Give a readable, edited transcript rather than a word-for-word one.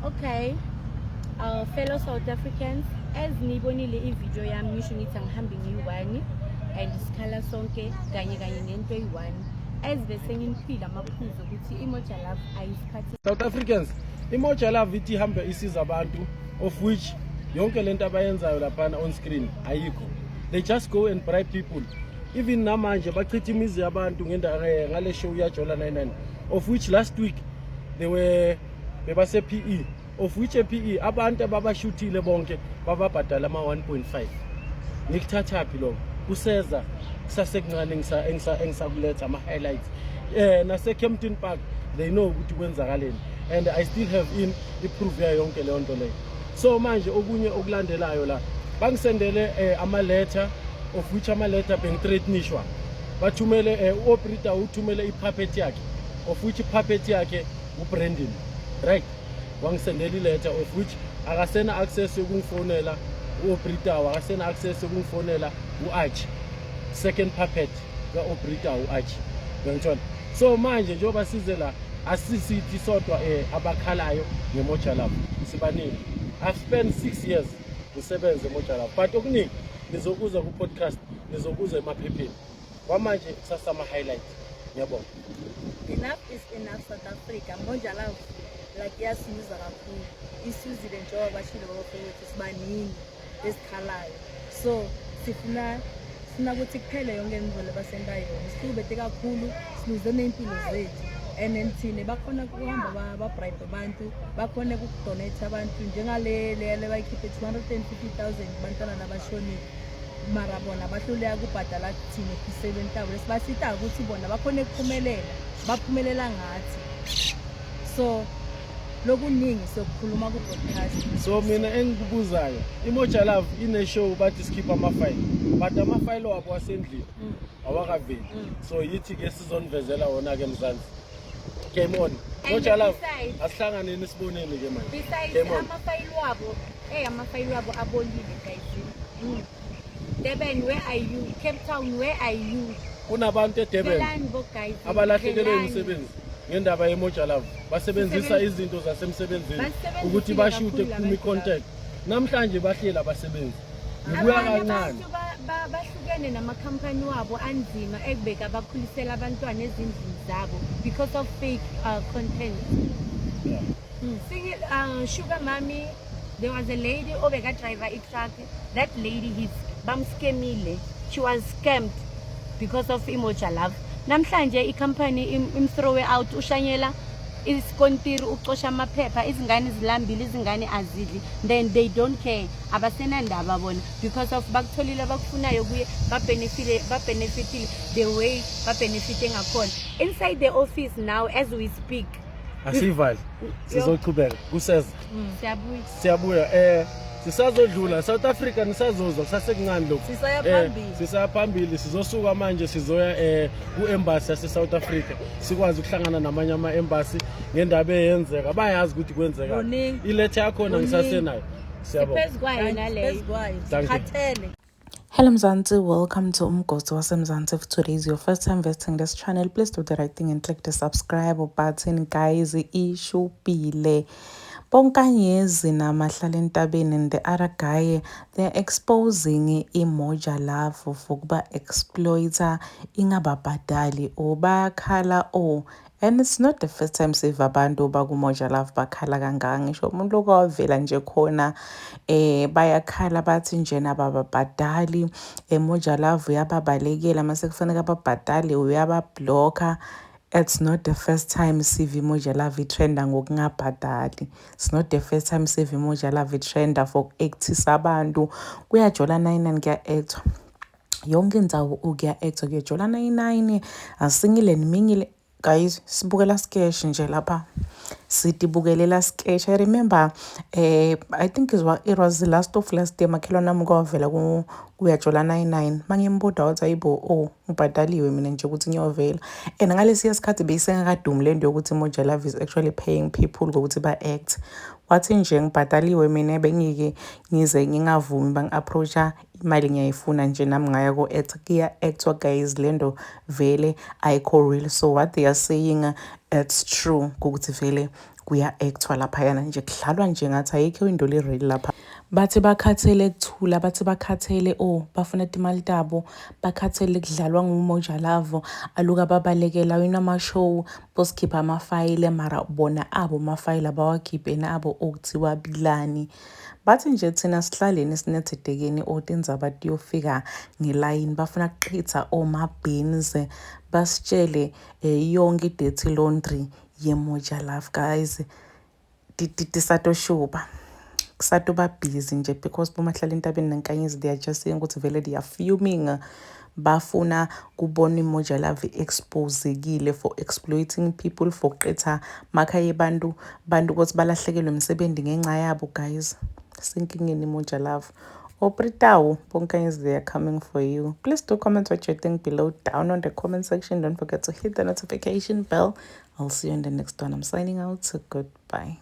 Okay. Fellow South Africans, as nibonile i-video yami, ngisho ngithi angihambi ngiyi-one and sikhala sonke kanye kanye ngento eyi-one, as bese nginiphile amaphuzu ukuthi iMoja Love ayisiphathi. South Africans, iMoja Love ithi ihambe isiza abantu, of which yonke lento abayenzayo laphana on screen ayikho. They just go and bribe people. Even namanje bachitha imizi yabantu ngale show yaJola 99, of which last week they were bebase PE, of which e-PE abantu ababashuthile bonke bababhadala ama-1.5. Ngikuthathaphi lokho? Kuseza kusasekuncane, engisakuletha ama-highlights nase-Kempton Park. They know ukuthi kwenzakaleni and I still have in i-proof yayo yonke leyo nto leyo. So manje okunye okulandelayo la, bangisendele ama-letter, of which ama-letter bengithreatenishwa. Bathumele u-operator uthumele i-puppet yakhe, of which i-puppet yakhe uBrandon, right? Wangisendela iletter, of which akasena access yokungifonela u-operator, akasena access yokungifonela u-Arch, second puppet ka-operator u-Arch, uyangithola? So manje njengoba size la, asisithi sodwa abakhalayo ngeMoja Love, sibaningi. I've spent 6 years ngisebenze eMoja Love, but okuningi nizokuza ku-podcast, nizokuza emaphepheni. Kwamanje kusasama-highlight. Ngiyabonga. Enough is enough, South Africa. Moja Love like iyasiza kakhulu, isizile njengoba bashilo bafowethu. Sibaningi esikhalayo, so sifuna ukuthi kuphele yonke imizwa basenta yona. Sihlubete kakhulu, siluze ney'mpilo zethu and then thine bakhona ukuhamba babribe abantu, bakhone ukudonate abantu njengale le bayikhiphe 250 000 kubantwana nabashonile, mara bona bahluleka kubhadala thina esisebenzi tabo lesibasitayo ukuthi bona bakhone ukuphumelela, baphumelela ngathi. So lokuningi siyokukhuluma ku-podcast. So mina engikubuzayo, iMoja Love ine-show, bathi sikhipha amafayili, but amafayili wabo wasendlini awakaveli. So yithi-ke sizonivezela wona-ke. Mzansi, game on. And Moja Love, asihlanganeni siboneni-ke manje. Besides Game on. amafayili wabo, amafayili wabo abolile, guys. Durban, where are you? Cape Town, where are you? Kunabantu eDurban Velani bo, guys. abalahlekelwe Velani. imisebenzi ngendaba yeMoja Love. Basebenzisa izinto zasemsebenzini Basebenzisile ukuthi bashute, kakhulu kuphume abantu. i-content. Namhlanje bahleli abasebenzi, ngibuya Abanye kancane. abantu bahlukene namakhampani wabo anzima ekubeka bakhulisela abantwana ezindlini zabo because of fake content. Sugar mommy, there was a lady obeka-driver i-truck. That lady, his bamscamile. She was scammed because of iMoja Love. Namhlanje ikhampani imthrowe out, ushanyela isikontiri, ucosha amaphepha, izingane zilambile, izingane azidli. Then they don't care, abasenandaba bona because of bakutholile abakufunayo kuye, babenefitile, babenefitile the way babenefite ngakhona. Inside the office now as we speak. Asiyivali, sizochubeka kuseza. Siyabuya. Siyabuya, sisazodlula South Africa, nisazozwa kusasekuncane lokhu. Sisaya phambili. Sisaya phambili. Sizosuka manje, sizoya ku-embassy yase-South Africa, sikwazi ukuhlangana namanye ama-embassy ngendaba eyenzeka. Bayazi ukuthi kwenzeka. Kuningi. Iletha yakhona Kuningi. ngisasenayo. Siyabonga. Siphezu kwayo naleyo. Phezu kwayo. Thank you. Sikhathele. Hello Mzansi, welcome to Umgosi waseMzansi. If today is your first time visiting this channel, please do the right thing and click the subscribe button. Guys, ishubile. BoNkanyezi namahlala entabeni and the other guy, they're exposing iMoja Love for kuba exploiter, ingababhadali or bayakhala or and it's not the first time siva abantu bakuMoja Love bakhala kangaka. Ngisho umuntu lokhu wavela nje khona bayakhala, bathi njena bababhadali, eMoja Love uyababalekela mase kufanele ababhadale, uyabablocka. It's not the first time siva iMoja Love itrenda ngokungabhadali. It's not the first time siva iMoja Love itrenda for uku-actisa abantu. Kuyajola 99, kuya-actwa yonke indzawo, kuya-actwa, kuyajola 99, asingile nimingile. Guys, sibukela sketch nje lapha, sitibukelela sketch. I remember, I think it was the last of last year, makhelwane wami kwavela kuyajola 99. Mangimbuda wathi, "Ayibo, oh, ngibhadaliwe mina nje ukuthi ngiyovela." And ngalesiya sikhathi beyisengakadumi lento yokuthi Moja Love is actually paying people ngokuthi ba-act. Wathi nje, "Ngibhadaliwe mina, bengike ngize ngingavumi, bangi-approacha, imali ngiyayifuna nje nami, ngaya ko-act." Kuya-actwa guys, lento vele ayikho real. So what they are saying, it's true ukuthi vele. Kuya-actwa laphayana nje, kudlalwa nje ngathi ayikho into le-real lapha. Bathi bakhathele kuthula, bathi bakhathele, oh, bafuna timali tabo, bakhathele kudlalwa nguMoja Love. Aluka babalekela wina ama-show, bosikhipha amafayile, mara bona abo amafayile abawakhiphe abo okuthiwa bilani. Bathi nje thina sihlaleni sinethedekeni, otindzaba tiyofika ngelayini. Bafuna kuqitha oma-beans, basitshele yonke i-dirty laundry yeMoja Love. Guys, tisatoshuba, kusatoba busy nje because bomahlala entabeni nenkanyezi, they are just saying ukuthi vele they are fuming. Bafuna kubona iMoja Love exposekile for exploiting people, for kuqitha makhaya ebantu, bantu ukuthi balahlekelwe imisebenzi ngenxa yabo. Guys, sinkingeni iMoja Love. Opritawu bonkanyezi, they are coming for you. Please do comment what you think below down on the comment section. Don't forget to hit the notification bell. I'll see you in the next one. I'm signing out. So goodbye.